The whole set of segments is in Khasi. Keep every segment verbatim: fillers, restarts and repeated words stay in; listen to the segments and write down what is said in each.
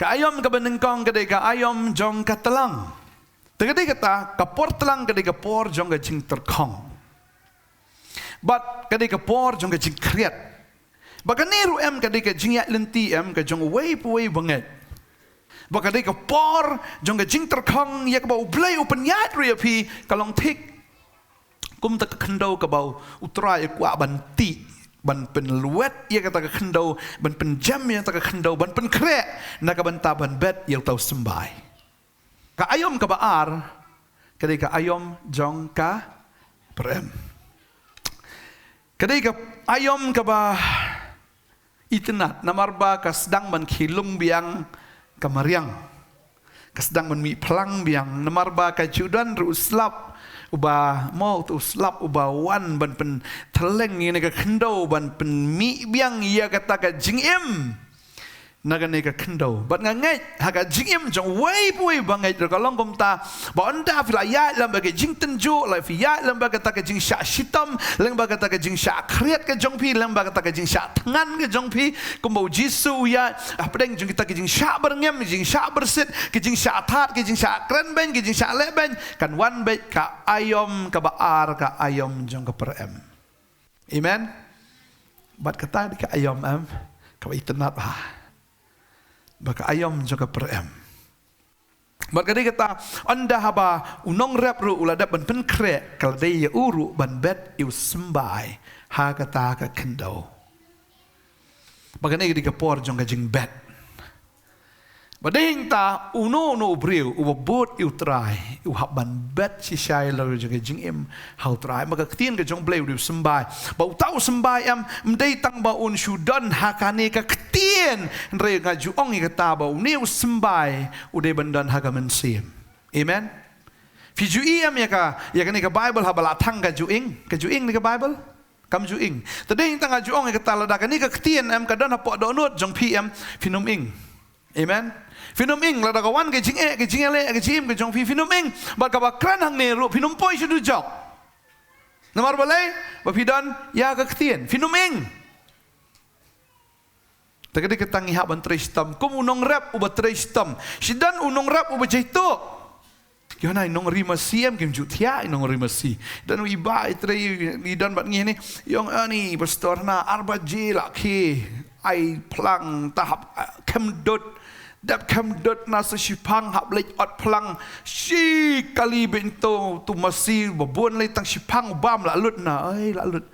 Ka aïom kaba nyngkong ka dei ka aïom jong ka tlang. Te ka dei kata, ka por tlang ka dei ka por jong ka jingtyrkhong. Bad ka dei ka por jong ka jingkhriat. Bad kane ruh em ka dei ka jingïaid lynti em ka jong uwei pa uwei u bangeit. Bad ka dei ka por jong ka jingtyrkhong ïa kaba U Blei u pynïaid ruh ïa phi ka long thik. Kumta ka khyndew kaba U Trai u kwah ban tih, ban pynlwet ïa kata ka khyndew, ban pynjem ïa kata ka khyndew, ban pynkhreh na ka bynta ban bet ïa uta u symbai. Ka aïom kaba ar ka dei ka aïom jong ka pyrem. Ka dei ka aïom kaba itynnad, namar ba ka sdang ban khie lung biang ka mariang. Ka sdang ban mih phlang biang, namar ba ka ju don ruh u slap uba, mo, u slap uba wan ban pynthylleng ïa kane ka khyndew, ban pynmih biang ïa kata ka jingim na kane ka khyndew. Bad nga ngeit ha ka jingim jong uwei pa uwei u bangeit ruh ka long kumta, ba ynda phi la ïaid lem bad ka jingtynjuh, la phi ïaid lem bad kata ka jingshah shitom, lem bad kata ka jingshah khriat ka jong phi, lem bad kata ka jingshah thngan ka jong phi, kumba U Jisu u ïaid hapdeng jong kita ka jingshah byrngem, ka jingshah byrsit, ka jingshah thad, ka jingshah kren beiñ, ka jingshah leh beiñ, kan wan beit ka aïom kaba ar, ka aïom jong ka pyrem. Amen. Bad kata dei ka aïom em kaba itynnad bha. Ba ka aïom jong ka pyrem. Bad ka dei kata, ynda haba u nongrep ruh u la dep ban pynkhreh, ka la dei ïa u ruh ban bet ïa u symbai ha kata ka khyndew. Ba kane ka dei ka por jong ka jingbet. Ba dei hangta uno uno u briew uba bud ïa U Trai, u hap ban bet shisha ïa la ka jong ka jingim ha U Trai. Ba ka ktien ka jong U Blei u dei u symbai. Ba uta u symbai em, ym dei tang ba un shu don ha kane ka ktien. Hynrei nga ju ong ïa kata ba une u symbai u dei ban don ha ka mynsiem. Amen. Phi ju i em ïa ka, ïa kane ka Baibl haba la thang ka ju ing, ka ju ing ne ka Baibl? Kam ju ing. Te dei hangta nga ju ong ïa kata, lada kane ka ktien em ka don hapoh dohnud jong phi em, phin ym ing. Amen. Phin ym ing, lada ka wan ka jingeh, ka jingeh leh, ka jingim ka jong phi, phin ym ing. Bad kaba kren hangne ruh, phin ym poi sha dujok. Namar balei? Ba phi don ïa ka ktien. Phin ym ing. Te ka dei kata ngi hap ban trei shitom. Kum u nongrep uba trei shitom. Shi don u nongrep uba jaituh. Ki ong hana i nongri masi em, kim ju thiah i nongri masi. Don i bah i trei, i don bad ngi ne. I ong ani pastor, hana ar baje la khie ai phlang, ta hap, ah, khem dud. Dep khem dud na sa shiphang, hap leit ot phlang. Shi kali beiñ to, tu masi ba bun lei tang shiphang bam la lut na. Ai la lut.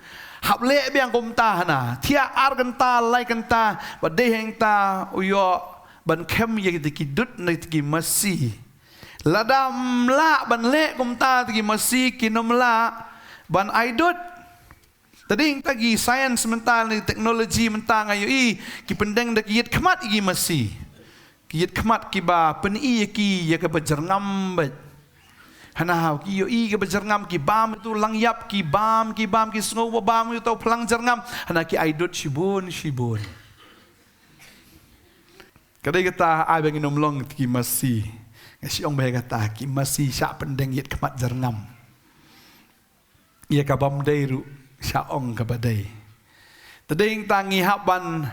Hap leh biang kumta hana. Thiah ar kynta, lai kynta, ba dei hangta u ïoh ban khem ïa kita ki dud na kita ki masi. Lada ym lah ban leh kumta kita ki masi, kin ym lah ban ai dud. Te dei hangta ki science mynta ne technology mynta nga ïohi ki pyndeng da ki ïit khmat ïa ki masi. Ki ïit khmat kiba pyni ïa ki ïa kaba jyrngam beit. Hana ki ïohi kaba jyrngam, ki bam ïa utu u lang ïap, ki bam, ki bam, ki sngew ba bam ïa utu u phlang jyrngam. Hana ki ai dud shibun shibun. Ka dei kata ai ba ngin ym long kita ki masi. Nga shu ong ba ïa kata ki masi shah pyndeng ïit khmat jyrngam. Ïa kaba ym dei ruh shah ong kaba dei. Te dei hangta ngi hap ban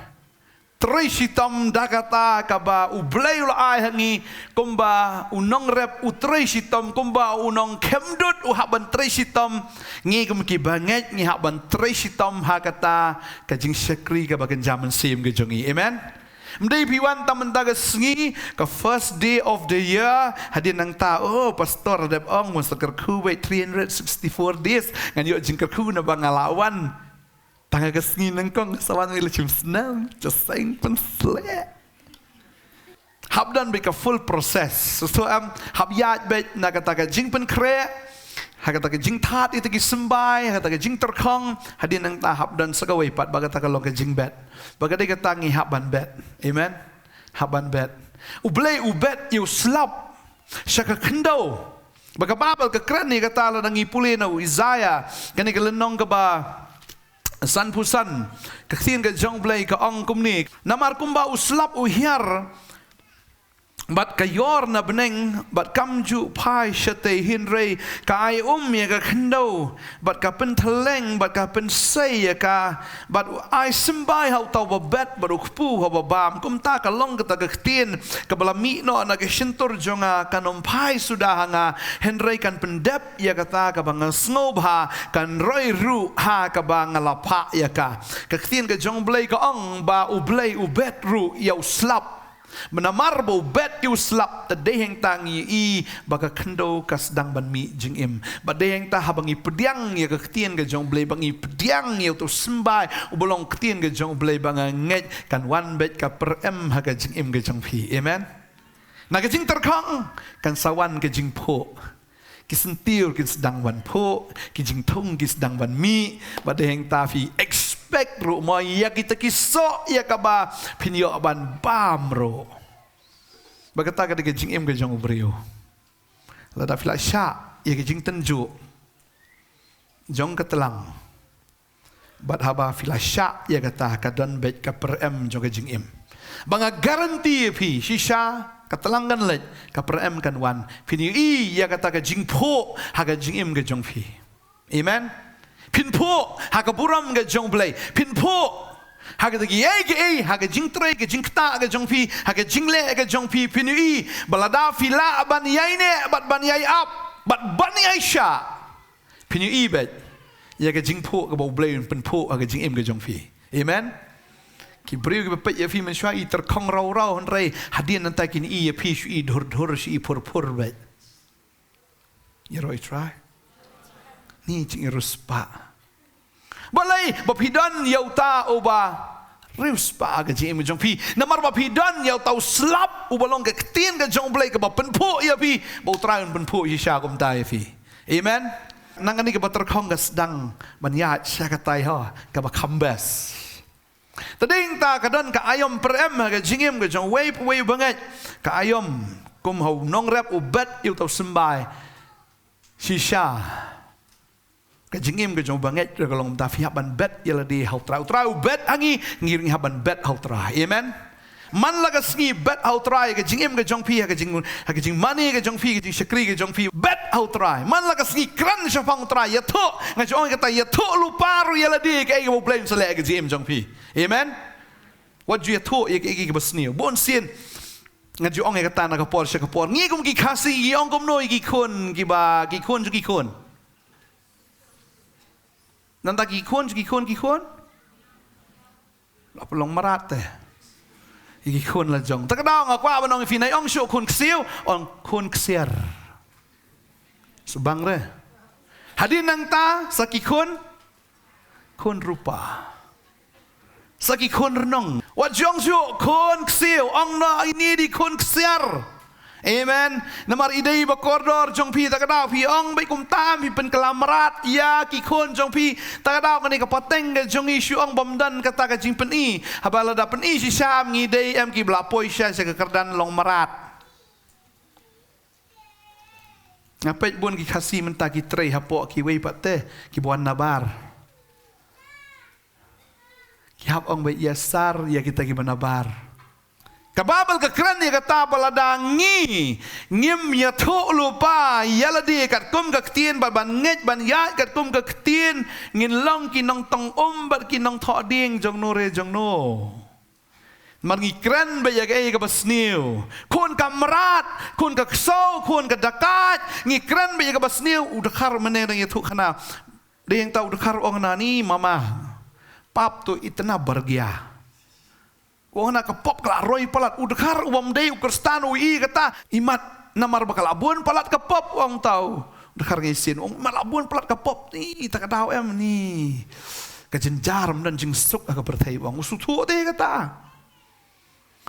trei shitom da kata kaba U Blei u la ai ha ngi, kumba u nongrep u trei shitom, kumba u nongkhem dud u hap ban trei shitom. Ngi kum ki bangeit ngi hap ban trei shitom ha kata ka jingshakri kaba kynja mynsiem ka jong ngi. Amen. Ym dei phi wan tang mynta ka sngi, ka first day of the year, hadien nangta, oh, pastor dep ong, must kyrkhu beit three hundred sixty-four days, ngan ïoh jingkyrkhu naba nga la wan. Tang ka sngi nyngkong, sa wan ïa la chim snam, just saying, pynsleh. Hap don beit ka full process. So, so em, hap ïaid beit na kata ka jingpynkhreh, ha kata ka jingthad ïa kita ki symbai, ha kata ka jingtyrkhong, hadien nangta hap don sa kawei pat, ba kata ka long ka jingbet. Ba ka dei kata ngi hap ban bet. Amen. Hap ban bet. U Blei u bet ïa u slap sha ka khyndew. Ba ka Baibl ka kren ïa kata lada ngi pule na u Isaïah, kane ka lynnong kaba sanphew san, ka ktien ka jong U Blei ka ong kumne. Namar kumba u slap u hiar Bad ka ïor na bneng, bad kam ju phai shatei, hynrei ka ai um ïa ka khyndew, bad ka pynthylleng, bad ka pynsei ïa ka, bad ai symbai ha uta uba bet, bad u kpu ha uba bam. Kumta ka long kata ka ktien kaba la mih noh na ka shyntur jong nga, kan ym phai suda ha nga, hynrei kan pyndep ïa kata kaba nga sngewbha, kan roi ruh ha kaba nga la phah ïa ka. Ka ktien ka jong U Blei ka ong ba U Blei u bet ruh ïa u slap. Namar ba u bet ïa u slap, te dei hangta ngi ïohi ba ka khyndew ka sdang ban mih jingim. Bad dei hangta haba ngi pdiang ïa ka ktien ka jong U Blei, ba ngi pdiang ïa uta u symbai uba long ktien ka jong U Blei, ba nga ngeit kan wan beit ka pyrem ha ka jingim ka jong phi. Amen. Na ka jingtyrkhong kan sa wan ka jingphuh. Ki syntiew kin sdang ban phuh, ki jingthung ki sdang ban mih, bad dei hangta phi expect ruh mo ïa kita ki soh ïa kaba phin ïoh ban bam ruh. Bad kata ka dei ka jingim ka jong u briew. Lada phi la shah ïa ka jingtynjuh jong ka tlang, bad haba phi la shah ïa kata, ka don beit ka pyrem jong ka jingim. Ba nga guarantee ïa phi, shisha ka tlang kan leit, ka pyrem kan wan. Phin ïohi ïa kata ka jingphuh ha ka jingim ka jong phi. Amen. Phin phuh ha ka burom ka jong U Blei. Phin phuh ha kata kiei kiei, ha ka jingtrei, ka jingktah ka jong phi, ha ka jingleh ka jong phi. Phin ïohi ba lada phi lah ban ïai neh, bad ban ïai ap, bad ban ïai shah, phin ïohi beit ïa ka jingphuh kaba U Blei un pynphuh ha ka jingim ka jong phi. Amen. Ki briew kiba peit ïa phi mynshuwa i tyrkhong raw raw, hynrei hadien nangta kin ïohi ïa phi shu i dhur dhur, shu i phur phur beit. Ïaroh i Trai. Ni jingïaroh spah. Balei ba phi don ïa uta uba riewspah ha ka jingim ka jong phi? Namar ba phi don ïa uta u slap uba long ka ktien ka jong U Blei kaba pynphuh ïa phi, ba U Trai un pynphuh shisha kumta ïa phi. Amen. Nang kane kaba tyrkhong ka sdang ban ïaid sha katai ho kaba kham best. Te dei hangta ka don ka aïom pyrem ha ka jingim ka jong uwei pa uwei u bangeit. Ka aïom kum ha u nongrep u bet ïa uta u symbai. Shisha ka jingim ka jong u bangeit ruh ka long kumta, phi hap ban bet ïa lade ha U Trai. U Trai u bet ha ngi, ngi ruh ngi hap ban bet ha U Trai. Amen. Man la ka sngi bet ha U Trai ha ka jingim ka jong phi, ha ka jing, ha ka jingmane ka jong phi, ka jingshakri ka jong pong phi, bet ha U Trai. Man la ka sngi kren shaphang U Trai, ïathuh, nga ju ong ïa kata, ïathuh lypa ruh ïa lade kaei kaba U Blei un sa leh ha ka jingim jong phi. Amen. Wat ju ïathuh ïa kaei kaei kaba sniew. Bun sien nga ju ong ïa kata na ka por sha ka por. Ngi kum ki Khasi ngi ong kumno ïa ki khun kiba, ki khun jong ki khun. Nangta ki khun jong ki khun, ki khun. La pynlong mrad te. Ïa ki khun la jong. Te ka daw nga kwah ban ong ïa phi, nai ong shuh khun ksiew, ong khun ksiar. Shu bang re. Hadien nangta sa ki khun, khun rupa. Sa ki khun rnong. Wat ju ong shuh khun ksiew, ong noh ine dei khun ksiar. Amen. Namar i dei ba kordor jong phi, ta ka daw phi ong beit kumta, phi pynkylla mrad ïa ki khun jong phi. Ta ka daw kane ka pateng ka jong ngi shu ong bym don kata ka jingpyni. Haba lada pyni shisha ngi dei em kiba la poi sha, sha ka kyrdan long mrad. Nga peit bun ki Khasi mynta ki trei hapoh kiwei pat te, kiba wan nabar. Ki hap ong beit ïasar ïa kita kiba nabar. Ka Baibl ka kren ïa kata ba lada ngi ngim ïathuh lypa ïa lade katkum ka ktien, bad ban ngeit ban ïaid katkum ka ktien, ngin long ki nongtong um bad ki nongthoh dieng jongno re jongno. Namar ngi kren beit ïa kaei kaba sniew. Khun ka mrad, khun ka ksew, khun ka dakaid, ngi kren beit ïa kaba sniew. U dkhar mynne dang ïathuh khana. Dei hangta u dkhar ong na ni, mama, पाप तो इतना बढ़ गया. Ong na ka pop ka la roi palat. U dkhar u bym dei u Khristan u ïohi kata. Imat namar ba ka la bun palat ka pop, ong tau. U dkhar ngi sien, ong ma la bun palat ka pop. Ni ta ka daw em ni. Ka jynjar ym don jingsuk ha ka pyrthei, ong. U sngewthuh te kata.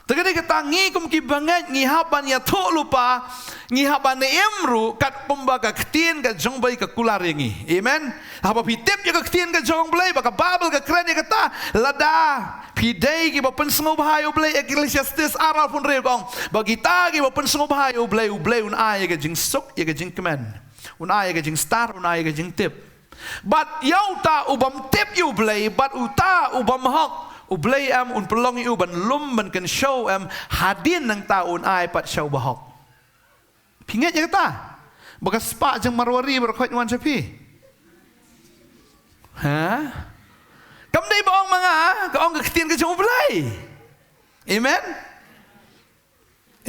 Te ka dei kata ngi kum ki bangeit ngi hap ban ïathuh lypa, ngi hap ban im ruh katkum ba ka ktien ka jong U Blei ka kular ïa ngi. Amen. Haba phi tip ïa ka ktien ka jong U Blei, ba ka Baibl ka kren ïa kata, lada phi dei kiba pynsngewbha ïa U Blei, Ecclesiastes ar arphew hynriew ka ong ba kita kiba pynsngewbha ïa U Blei, U Blei un ai ïa ka jingsuk, ïa ka jingkmen, un ai ïa ka jingstar, un ai ïa ka jingtip. Bad ïa uta u bym tip ïa U Blei bad uta u bym hok, U Blei em un pynlong ïa u ban lum ban kynshew em, hadien nangta un ai pat sha u bahok. Phi ngeit ïa kata? Ba ka spah jong Marwari baroh khoit wan sha phi. Ha? Kam dei ba ong ma nga, ka ong ka ktien ka jong U Blei. Amen.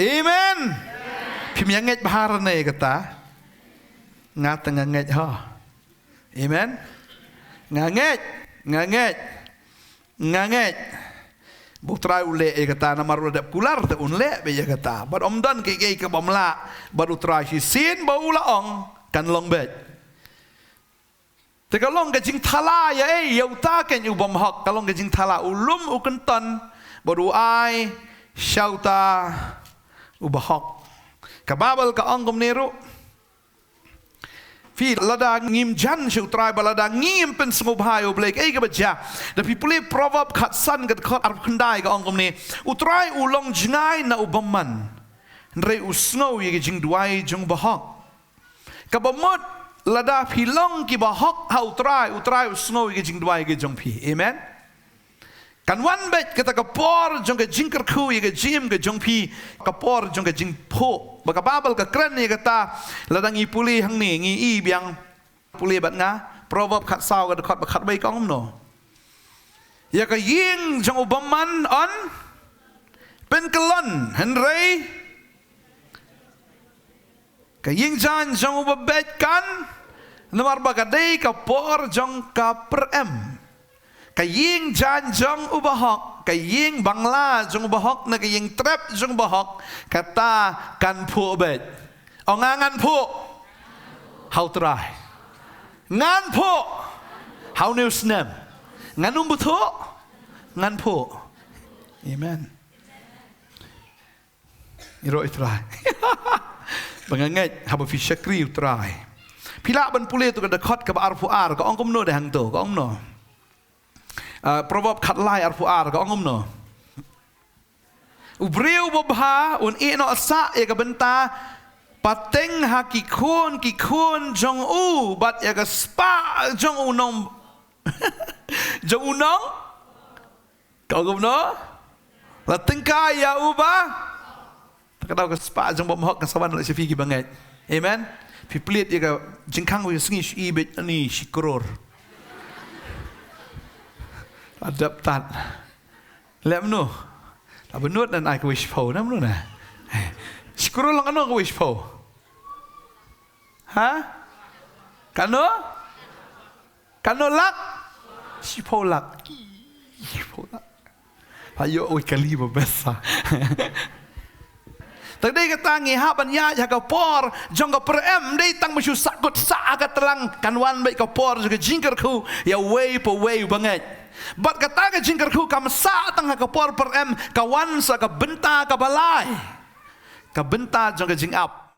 Amen. Phim ïa ngeit bha ne kata? Nga te nga ngeit ho. Amen. Nga ngeit, nga ngeit. Nga ngeit ba U Trai u leh ïa kata, namar u la dep kular te un leh beit ïa kata. Bad ym don kiei kiei kaba ym lah bad U Trai, shisien ba u la ong kan long beit. Te ka long ka jingthala ïa ei, ïa uta ken u bym hok, ka long ka jingthala, u lum u kynton bad u ai sha uta u bahok. Ka Baibl ka ong kumne ruh. Phi, lada ngim jan sha U Trai, ba lada ngim pynsngewbha ïa U Blei, kaei kaba jia? Da phi pule Proverb khatsan ka dkhot arphew khyndai ka ong kumne, U Trai u long jngai na u bymman, hynrei u sngew ïa ka jingduwai jong u bahok. Kaba mut lada phi long ki bahok ha U Trai, U Trai u sngew ïa ka jingduwai ka jong phi. Amen. Kan wan beit kata ka por jong ka jingkyrkhu ïa ka jingim ka jong phi, ka por jong ka jingphuh. Ba ka Baibl ka kren ïa kata, lada ngi pule hangne, ngi i biang, pule bad nga, Proverb khatsaw ka dkhot ba khatwei ka ong kumno? Ïa ka ïing jong u bymman yn pynkyllon, hynrei ka ïing jaiñ jong u babeit kan, namar ba ka dei ka por jong ka pyrem. Ka ïing jaiñ jong u bahok, ka ïing bangla jong u bahok, ne ka ïing trep jong u bahok, kata kan phuh beit. Ong nga ngan phuh ha U Trai. Ngan phuh ha une u snem. Ngan ym bthuh, ngan phuh. Amen. Ïaroh ïa U Trai. Ba nga ngeit haba phi shakri U Trai. Phi lah ban pule tu ka dkhot kaba arphew ar, ka ong kumno de hangto, ka ong kumno? Ah, Proverb khatlai arphew ar, ka ong kumno? U briew babha un ïeh noh sah ïa ka bynta pateng ha ki khun ki khun jong u, bad ïa ka spah jong u nong jong u nong Ka ong kumno? La tyngkai ïa u ba. Ta ka daw ka spah jong u bym hok kan sa wan leit sha phi ki bangeit. Amen. Phi plie ïa ka jingkhang u ïa sngi shu i beit ani shi kror. La dep tat. Leh mano? La bynnud nan ai kawei shiphew, na mano na? Shi kror long kano kawei shiphew? Ha? Kano? Kano lak? Shiphew lak. Shiphew lak. Ayo, oi kali ba besa. Tang dei kata ngi hap ban ïaid ha ka por jong ka pyrem, dei tang ba shu sahkut sah ha ka tlang, kan wan beit ka por jong ka jingkyrkhu ïa uwei pa uwei u bangeit. Bad kata ka jingkyrkhu kam sah tang ha ka por pyrem, ka wan sa ka bynta kaba lai. Ka bynta jong ka jingap.